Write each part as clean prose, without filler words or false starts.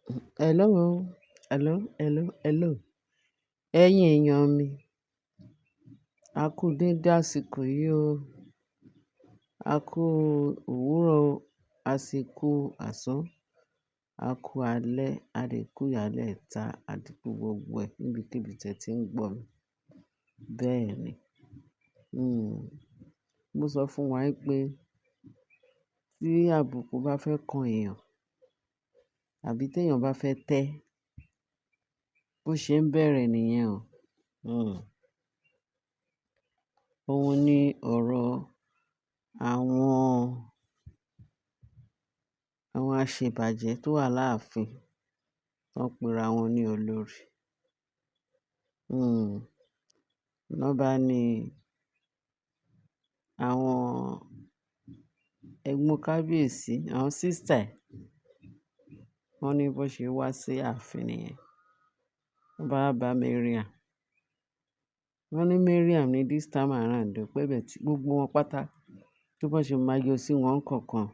Hello, hello, hello, hello. Ẹ̀yin èèyàn mi, a kú dédé àsìkò yìí o. A kú òwúrọ̀ o, a sì kú àsán, a kú alẹ́, a lè kú ìyálẹ́ta, a dì kú gbogbo ẹ níbikíbi tí ẹ ti ń gbọ́ mi. Bẹ́ẹ̀ ni. Hmm. Mo sọ fún wa pé tí àbùkù bá fẹ́ kan èèyàn àbí tí èèyàn bá fẹ́ tẹ́, bó ṣe ń bẹ̀rẹ̀ nìyẹn o. Hmm. Òun ní ọ̀rọ̀ àwọn, àwọn aṣebàjẹ́ tó wà láàfin, tó ń pera wọn ní olórí. Hmm. Lọ́ bá ní àwọn ẹ̀gbọ́n kábíyèsí, àwọn sister ẹ̀, wọ́n ní bó ṣe wá sí ààfin nìyẹn. Wọ́n bá bá Mariam. Wọ́n ní Mariam ní this time around pé bẹ́ẹ̀ tí gbogbo wọn pátá tó bá ṣe máa yọ sí wọn kankan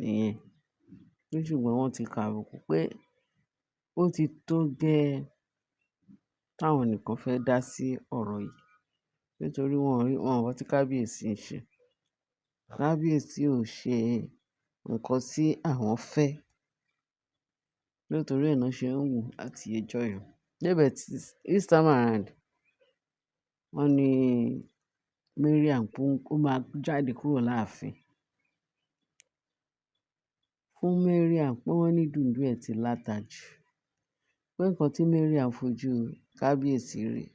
nìyẹn. Ní ṣùgbọ́n wọ́n ti ka àbùkù pé ó ti tó gẹ́ táwọn nìkan fẹ́ dá sí ọ̀rọ̀ yìí. Nítorí wọ́n rí, wọ́n mọ̀ tí kábíyèsí ń ṣe. Kábíyèsí ò ṣe nǹkan tí àwọn fẹ́. Nítorí ẹ náà ṣe ń wù láti ẹjọ́ yẹn. But this time around, wọ́n ní Mariam kú, ó máa jáde kúrò láàfin. Fún Mariam pé wọ́n ní dùndún ẹ̀ ti láta jù. Pé nǹkan tí Mariam fojú kábíyèsí rí,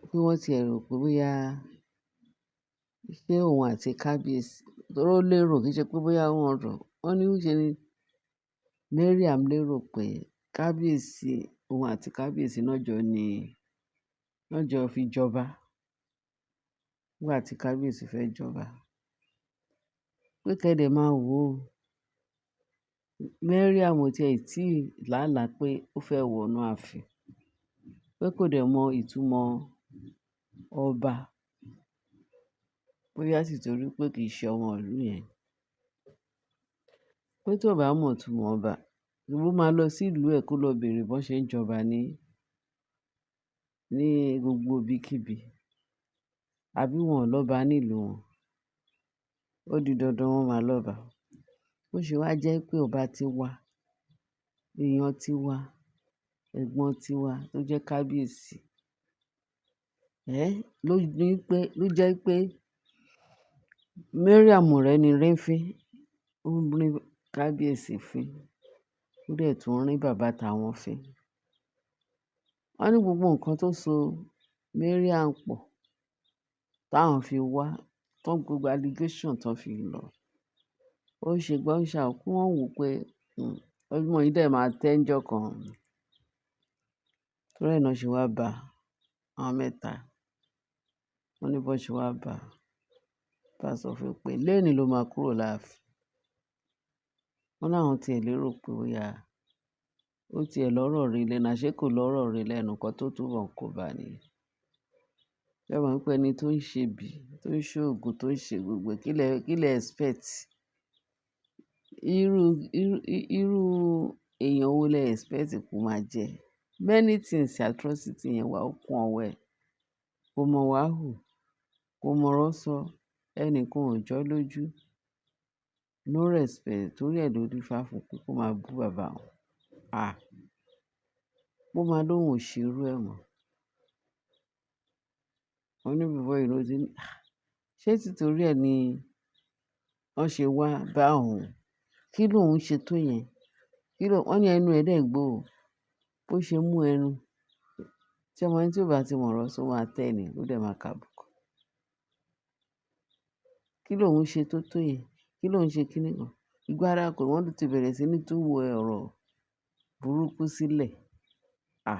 pé wọ́n ti ẹ rò pé bóyá ṣé òun àti kábíyèsí, torí ó lérò kì í ṣe pé bóyá wọ́n rò. Wọ́n ní ṣe ni Mariam lérò pé kábíyèsí, òun àti kábíyèsí náà jọ ní, náà jọ fi jọba. Nígbà tí kábíyèsí fẹ́ jọba. Pé kẹ́dẹ̀ máa wò ó. Mariam ò tí ì tí làálàá pé ó fẹ́ wọ inú ààfin. Pé kò dẹ̀ mọ ìtumọ̀ ọba. Bóyá sì torí pé kì í ṣe ọmọ ìlú yẹn. Pé tó bá mọ ìtumọ̀ ọba, ìwọ máa lọ sí ìlú ẹ kó lọ bèrè bó ṣe ń jọba ní, ní gbogbo ibikíbi. Àbí wọn ò lọ́ba ní ìlú wọn. Ó di dandan wọ́n máa lọ́ba. Ó ṣe wá jẹ́ pé ọba ti wá, èèyàn ti wá, ẹ̀gbọ́n ti wá tó jẹ́ kábíyèsí. Ẹ́, ló ní pé, ló jẹ́ pé Mariam rẹ̀ ni rí ń fín. Ó ń rí kábíyèsí fín. Ó dẹ̀ tún ń rí bàbá táwọn fín. Wọ́n ní gbogbo nǹkan tó so Mariam pọ̀ táwọn fi wá, tó gbogbo allegation tó fi lọ. Ó ṣe gbọ́n ṣà ó kí wọ́n wò pé, ọmọ yìí dẹ̀ máa tẹ́ ńjọ́ kan. Torí ẹ náà ṣe wá bá àwọn mẹ́ta. Wọ́n ní bó ṣe wá bá, bá sọ fún un pé lónìí ló máa kúrò láàfin. Wọ́n láwọn tí ẹ lérò pé bóyá ó ti ẹ lọ́rọ̀ rí lẹ́nu, àṣé kò lọ́rọ̀ rí lẹ́nu kan tó túbọ̀ ń kóba ni. Ṣé ẹ mọ̀ pé ẹni tó ń ṣe bí, tó ń ṣe ògùn, tó ń ṣe gbogbo, kí lẹ expect? Irú, irú, irú èèyàn wo lẹ expect kó máa jẹ́? Many things atrocity yẹn wà ó kún ọwọ́ ẹ̀. Kò mọ̀ wá hù, kò mọ̀ ọ̀rọ̀ sọ, ẹni kan ò jọ́ lójú. No respect torí ẹ ló dífá fún pé kó máa bú bàbá wọn. À, bó máa lóhùn ò ṣe irú ẹ mọ̀. Wọ́n ní before you know it, ṣé títorí ẹ ni wọ́n ṣe wá bá òun? Kí lóhùn ṣe tó yẹn? Kí ló, wọ́n ní ẹnu ẹ dẹ̀ gbó o. Bó ṣe mú ẹnu. Tí ọmọ ẹni tí ò bá ti mọ̀ ọ̀rọ̀ sọ máa tẹ́ ni, ó dẹ̀ máa ka àbùkù. Kí lóhùn ṣe tó tó yẹn? Kí lóhùn ṣe kíni kan? Ìgbára kò, wọ́n ti bẹ̀rẹ̀ sí ní tú wo ọ̀rọ̀ burúkú sílẹ̀. À,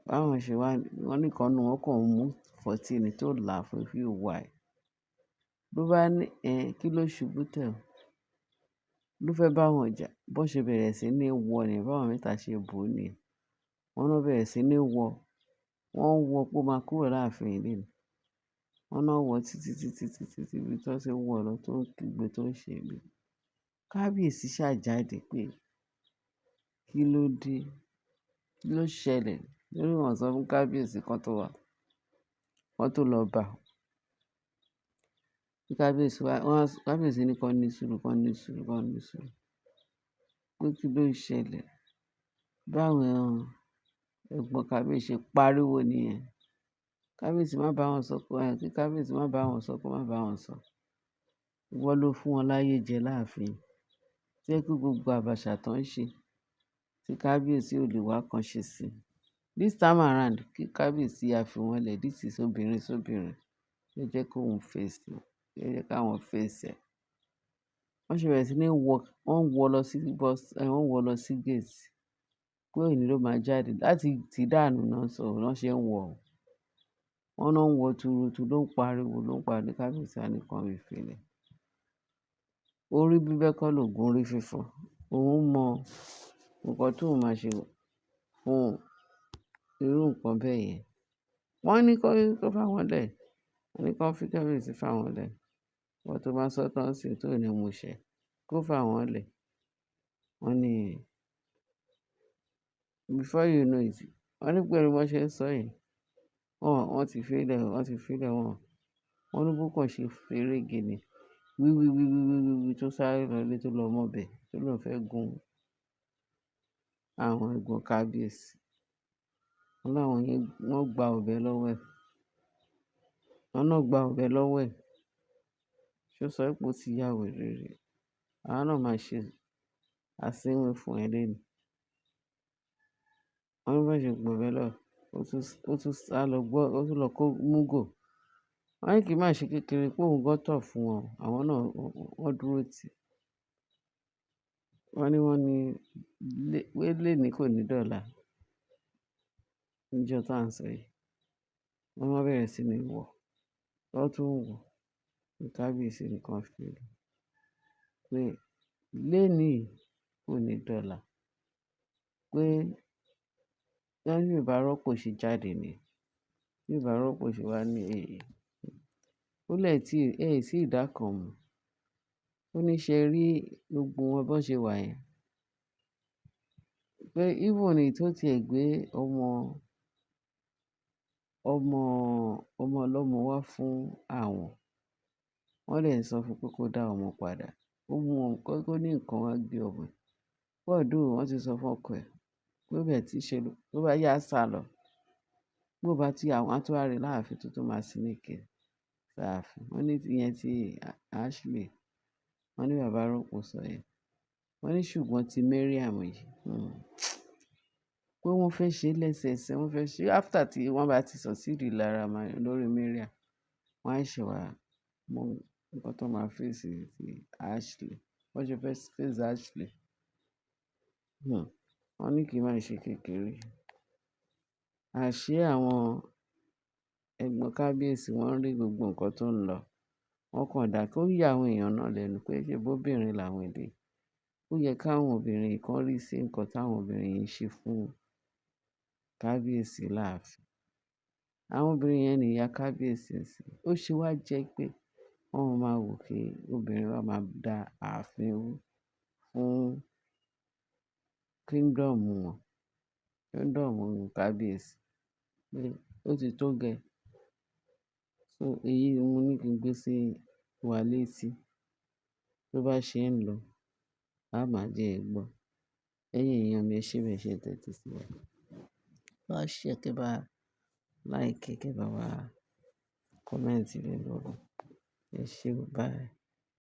báwọn ṣe wá, wọ́n ní kan nínú wọn kàn mú fourteen tó là fún few while. Ló bá ní, "Ẹ́, kí ló ṣubú tẹ̀ ọ́?" Ló fẹ́ bá wọn jà. Bó ṣe bẹ̀rẹ̀ sí ní wọ ni, báwọn mẹ́ta ṣe bò ó ni. Wọ́n náà bẹ̀rẹ̀ sí ní wọ. Wọ́n ń wọ pé ó máa kúrò láàfin lónìí. Wọ́n náà wọ títí, títí, títí, títí bí wọ́n ṣe ń wọ lọ tó ń kígbe tó ń ṣe bí. Kábíyèsí ṣà jáde pé Kí ló dé? Kí ló ṣẹlẹ̀? Lórí wọn sọ fún kábíyèsí kan tó wá, wọ́n tó lọ bá. Kí kábíyèsí wá, wọ́n, kábíyèsí ní kó ní sùúrù, kó ní sùúrù, kó ní sùúrù. Pé kí ló ṣẹlẹ̀? Báwọn ẹ̀gbọ́n kábíyèsí ṣe pariwo nìyẹn. Kábíyèsí má bá wọn sọ, kí kábíyèsí má bá wọn sọ, kó má bá wọn sọ. Ìwọ ló fún wọn láyé jẹ láàfin. Tí ẹ kú gbogbo àbàṣà tó ń ṣe, tí kábíyèsí ò lè wá kan ṣe sí. This time around, kí kábíyèsí á fi wọ́n lẹ̀. This is obìnrin sóbinrin. Ẹ jẹ́ kó òun face, ẹ jẹ́ ká wọn face ẹ̀. Wọ́n ṣe bẹ̀rẹ̀ sí ní wọ, wọ́n wọ lọ sí bus, wọ́n wọ lọ sí gate. Pé òní ló máa jáde láti tí dànù náà sọ, wọ́n ṣe ń wọ̀. Wọ́n náà ń wọ turutu ló ń pariwo, ló ń pariwo ní kábíyèsí á ní kan fi lẹ̀. Orí bíbẹ́ kọ́ lògùn orí fífọ́. Òun mọ nǹkan tó máa ṣe fún irú nǹkan bẹ́ẹ̀ yẹn. Wọ́n ní kó fà wọ́n lẹ̀. Wọ́n ní kó fi kábíyèsí fà wọ́n lẹ̀. Wọ́n tó bá sọ tán sí tó ní mú ṣẹ, kó fà wọ́n lẹ̀. Wọ́n ní before you know it, wọ́n ní pẹ̀lú bí wọ́n ṣe ń sọ yìí, wọ́n ti fi lẹ̀, wọ́n ti fi lẹ̀ wọ́n. Wọ́n ní bó kàn ṣe ferege ni. Wí wí wí wí wí wí wí tó sáré lọ ilé tó lọ mọ́bẹ̀ tó lóun fẹ́ gún àwọn ẹ̀gbọ́n kábíyèsí. Wọ́n láwọn yẹn, wọ́n gba ọ̀bẹ lọ́wọ́ ẹ̀. Wọ́n náà gba ọ̀bẹ lọ́wọ́ ẹ̀. Ṣé ó sọ pé ó ti ya wèrè rí? Àwa náà máa ṣe asínwín fún ẹ lónìí. Wọ́n ní bó ṣe gba ọ̀bẹ lọ́wọ́, ó tún sá lọ gbọ́, ó tún lọ kó múgò. Wọ́n ní kí má ṣe kékeré pé òun gan tọ̀ fún wọn. Àwọn náà wọ́n dúró tì. Wọ́n ní pé léèní kò ní dọ̀la. Níjọ́ tá ń sọ yìí. Wọ́n máa bẹ̀rẹ̀ sí ní wọ̀. Wọ́n tún ń wọ̀. Ní kábíyèsí nìkan fi lẹ̀. Pé léèní kò ní dọ̀la. Pé wọ́n ní bá rọ́pò ṣe jáde ni. Bí bá rọ́pò ṣe wá ní èyí. Ó lè tí, ẹ sì dá kan mọ̀. Ó ní ṣe rí gbogbo wọn bó ṣe wà yẹn. Pé even èyí tó ti ẹ̀ gbé ọmọ, ọmọ, ọmọ ọlọ́mọ wá fún àwọn. Wọ́n dẹ̀ ń sọ fún pé kó dá ọmọ padà. Ó mú wọn kó ní nǹkan wá gbé ọmọ ẹ̀. Although wọ́n ti sọ fún ọkọ ẹ̀ pé bẹ́ẹ̀ tí ṣe ló, tó bá yá sálọ. Bó bá tí àwọn á tún wá rí láàfin tó tún máa sneak ẹ sáàfin. Wọ́n ní ìyẹn tí Ashley, wọ́n ní bàbá rọ́pò sọ yẹn. Wọ́n ní ṣùgbọ́n tí Mariam yìí, pé wọ́n fẹ́ ṣe lẹ́sẹẹsẹ, wọ́n fẹ́ ṣe after tí wọ́n bá ti succeed lára lórí Mariam, wọ́n á ṣe wá mọ nǹkan tó máa face ti Ashley. Wọ́n ṣe fẹ́ face Ashley. Wọ́n ní kí má ṣe kékeré. Àṣé àwọn ẹ̀gbọ́n kábíyèsí wọ́n rí gbogbo nǹkan tó ń lọ. Wọ́n kàn dá kó yà àwọn èèyàn náà lẹ́nu pé ṣé bóbìnrin làwọn eléyìí. Ó yẹ káwọn obìnrin kan rí sí nǹkan táwọn obìnrin yìí ń ṣe fún kábíyèsí láàfin. Àwọn obìnrin yẹn ni ìyá kábíyèsí ń sìn. Ó ṣe wá jẹ́ pé wọ́n máa wò kí obìnrin wa máa da ààfin rú fún kingdom wọn, kingdom kábíyèsí. Pé ó ti tó gẹ́. So èyí ni mo ní kí n gbé sí wa létí. Tó bá ṣe ń lọ, a máa jẹ́ ẹ gbọ́. Ẹ̀yin èèyàn mi, ẹ ṣé bẹ́ẹ̀ ṣe tẹ́tí sí wa. Bá share, kí ẹ bá like, kí ẹ bá wá comment lé lórí. Ẹ ṣé, bye.